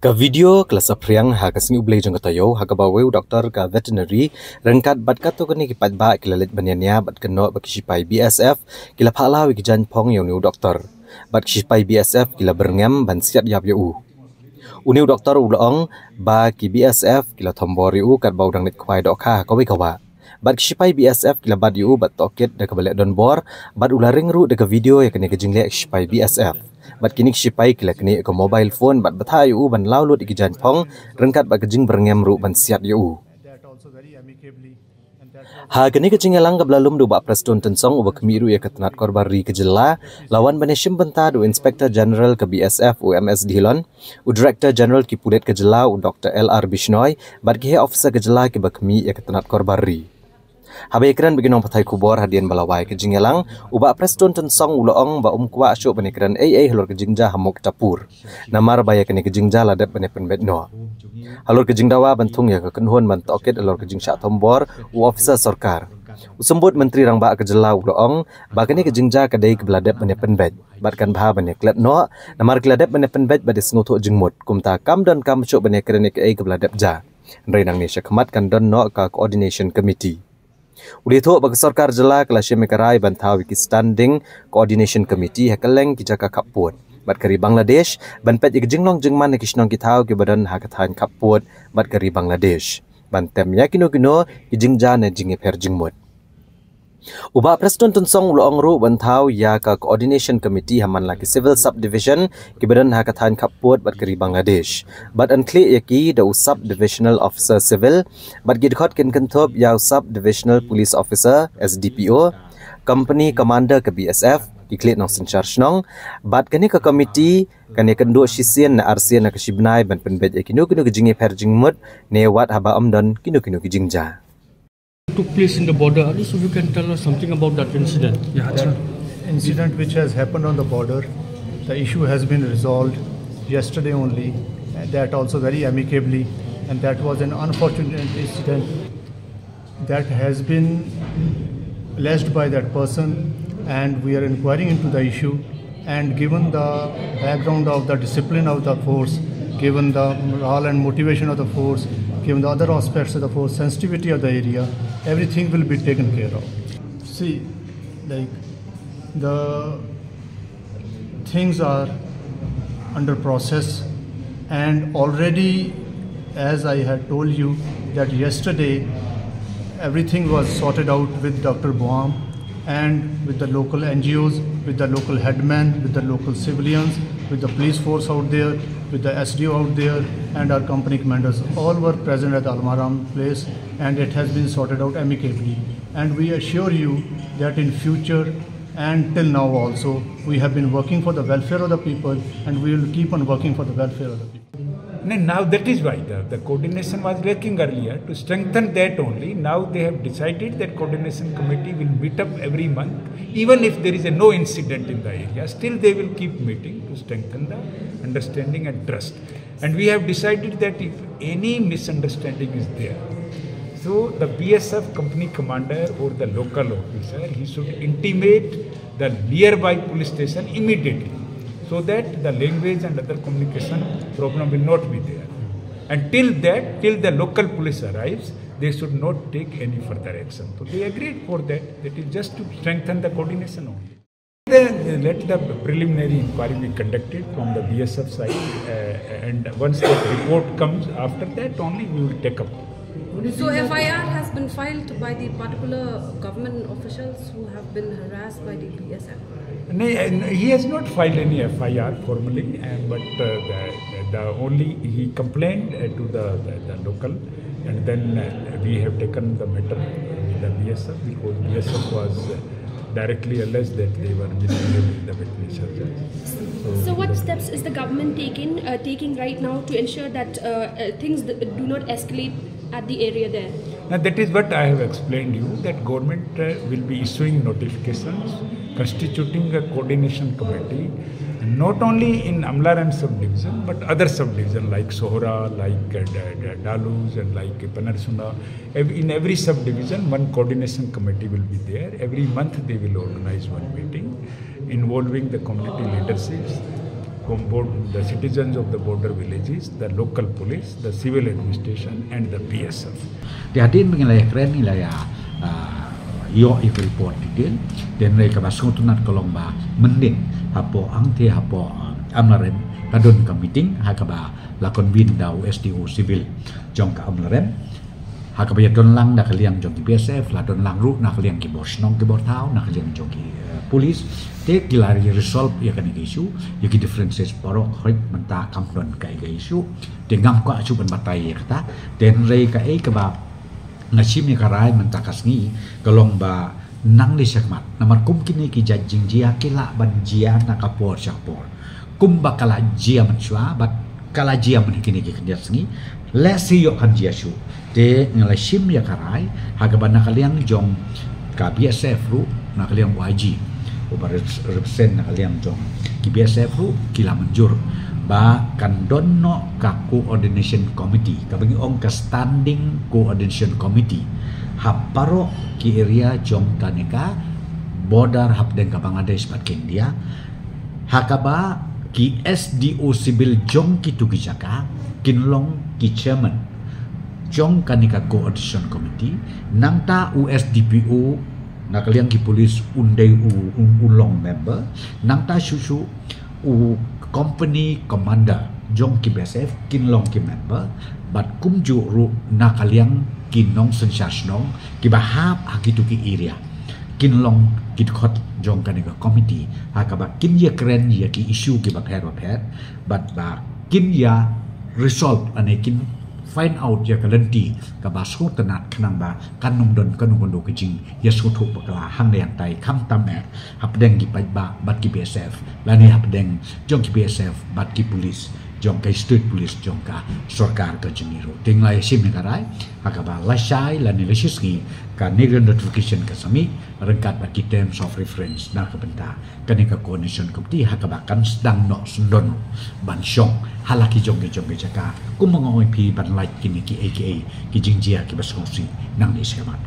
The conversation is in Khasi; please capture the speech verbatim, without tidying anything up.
Ka video ka la saphriang ha ka sngi U Blei jong ka taïew, ha kaba uwei u doktor ka veterinary ryngkat bad katto katne ki paidbah ki la leit ban ïania bad kynnoh ba ki shipai B S F ki la phah law ïa ki jaiñphong ïa une u doktor. Bad ki shipai B S F ki la byrngem ban siat ïap ïa u. Une u doktor u la ong ba ki B S F ki la thombor ïa u katba u dang leit khwai dohkha ha kawei ka wah. Bad ki shipai B S F ki la bat ïa u bad tohkit da kaba leh donbor, bad u la ring ruh da ka video ïa kane ka jingleh ki shipai B S F. Bad kine ki shipai ki la knieh ïa ka mobile phone bad bthah ïa u ban law lut ïa ki jaiñphong, ryngkat bad ka jingbyrngem ruh ban siat ïa u. Ha kane ka jingïalang kaba la lum da u Bah Prestone Tynsong uba khmih ruh ïa ka tnat korbar ri ka jylla, la wan ban ïashim bynta da u Inspector General ka B S F u M S Dillon, u Director General ki pulit ka jylla u Doctor L R Bishnoi, bad ki heh officer ka jylla kiba khmih ïa ka tnat korbar ri. Haba ïakren bad ki nongpathai khubor hadien ba la wai ka jingïalang, u Bah Prestone Tynsong u la ong ba um kwah shuh ban ïakren ei ei halor ka jingjia ha Moktapur. Namar ba ïa kane ka jingjia la dep ban ïapynbeit noh. Halor ka jingdawa ban thung ïa ka kynhun ban tohkit halor ka jingshah thombor u officer sorkar, u Symbud Myntri Rangbah ka jylla u la ong ba kane ka jingjia ka dei kaba la dep ban ïapynbeit bad kan bha ban ïaklet noh, namar ki la dep ban ïapynbeit bad ïasngewthuh jingmut, kumta kam donkam shuh ban ïakren ïa kaei kaba la dep jia. Hynrei nangne shakhmat kan don noh ka coordination committee. U la ïathuh ba ka sorkar jylla ka la shim ïa ka rai ban thaw ïa ki standing coordination committee ha kylleng ki jaka khappud bad ka ri Bangladesh, ban peit ïa ka jinglong jingman ha ki shnong ki thaw kiba don ha ka thaiñ khappud bad ka ri Bangladesh, ban tem ïa kino kino ki jingjia ne jingïapher jingmut. U Bah Prestone Tynsong u la ong ruh ban thaw ïa ka coordination committee ha man la ki civil subdivision kiba don ha ka thaiñ khappud bad ka ri Bangladesh, bad yn khlieh ïa ki da u sub divisional officer civil, bad ki dkhot kin kynthup ïa u sub divisional police officer, S D P O, company commander ka B S F, ki khlieh nongsynshar shnong, bad kane ka committee kan ïakynduh shisien ne arsien ha ka shi bnai ban pynbeit ïa kino kino ki jingïapher jingmut ne wat haba ym don kino kino ki jingjia. Took place in the border. At least if you can tell us something about that incident. Yeah, sir. Incident which has happened on the border. The issue has been resolved yesterday only, and that also very amicably, and that was an unfortunate incident that has been alleged by that person, and we are inquiring into the issue. And given the background of the discipline of the force, given the morale and motivation of the force, given the other aspects of the force, sensitivity of the area, everything will be taken care of. See, like, the things are under process, and already, as I had told you, that yesterday everything was sorted out with Doctor Boam and with the local N G Os, with the local headmen, with the local civilians, with the police force out there, with the S D O out there, and our company commanders. All were present at the Almaram place, and it has been sorted out amicably. And we assure you that in future and till now also, we have been working for the welfare of the people, and we will keep on working for the welfare of the people. No, now that is why the, the coordination was lacking earlier. To strengthen that only, now they have decided that coordination committee will meet up every month, even if there is a no incident in the area. Still, they will keep meeting to strengthen the understanding and trust. And we have decided that if any misunderstanding is there, so the B S F company commander or the local officer, he should intimate the nearby police station immediately, so that the language and other communication problem will not be there. And till that, till the local police arrives, they should not take any further action. So they agreed for that. That is just to strengthen the coordination only. Then let the preliminary inquiry be conducted from the B S F side, uh, and once that report comes, after that only we will take up. So F I R has been filed by the particular government officials who have been harassed by the B S F? No, he has not filed any F I R formally, uh, but uh, the, the only he complained uh, to the, the, the local, and then uh, we have taken the matter with the B S F because B S F was uh, directly alleged that they were misbehaving with the veterinary surgeons. So, so what steps is the government taking uh, taking right now to ensure that uh, uh, things do not escalate at the area there? Now that is what I have explained you, that government uh, will be issuing notifications constituting a coordination committee, not only in Amlarem subdivision but other subdivision like Sohra, like uh, Dalus and like Panarsuna. In every subdivision one coordination committee will be there. Every month they will organize one meeting involving the community leaderships, From board, the citizens of the border villages, the local police, the civil administration, and the B S F. Te hadien ba ngi la ïakren, ngi la ïa, ah, ïoh ïa ka report detail. Te hynrei kaba sngewtynnat ka long ba mynnin hapoh Angthie, hapoh, ah, Amlarem, ka don ka meeting ha kaba la convene da u S D O Civil jong ka Amlarem. Ha kaba ïa don lang na ka liang jong ki B S F, la don lang ruh na ka liang ki bor shnong ki bor thaw, na ka liang jong ki, eh, police. Te ki la resolve ïa kane ka issue, ïa ki differences baroh, hooid mynta kam don kaei ka issue. Te ngam kwah shuh ban batai ïa kata. Te hynrei kaei kaba nga shim ïa ka rai mynta ka sngi ka long ba nangne shakhmat, namar kum kine ki jait jingjia ki lah ban jia na ka por sha ka por. Kumba ka la jia mynshuwa bad ka la jia mynne kine ki khyndiat sngi, lehse ïoh kan jia shuh. Te nga la shim ïa ka rai ha kaba na ka liang jong ka B S F ruh, na ka liang u I G uba rep-, represent na ka liang jong ki B S F ruh ki la mynjur ba kan don noh ka coordination committee, kaba ngi ong ka standing coordination committee, ha baroh ki area jong kane ka border hapdeng ka Bangladesh bad ka India. Ha kaba ki S D O Civil jong kitu ki jaka kin long ki chairman jong kane ka coordination committee. Nangta u S D P O na ka liang ki police un dei u, un, un long member. Nangta shuh shuh u company commander jong ki B S F kin long ki member. Bad kumjuh ruh na ka liang ki nongsynshar shnong kiba hap ha kitu ki area kin long ki dkhot jong kane ka committee ha kaba kin ïakren ïa ki issue kiba pher ba pher, bad ba kin ïa resolve, ane kin find out ïa ka lynti kaba sngewtynnat khnang ba kan ym don kano kano ka jingïasngewthuh bakla hangne hangtai, khamtam eh hapdeng ki paidbah bad ki B S F lane hapdeng jong ki B S F bad ki police jong ka state police jong ka sorkar ka jong ngi ruh. Te nga la ïa shim ïa ka rai ha kaba lashai lane lashisngi kane ka notification kan sa mih ryngkat bad ki terms of reference na ka bynta kane ka coordination committee ha kaba kan sdang noh syndon ban shong ha la ki jong ki jong ki jaka, kumba nga ong ïa phi, ban lait kine kiei kiei ki jingjia kiba sngewsih nangne shakhmat.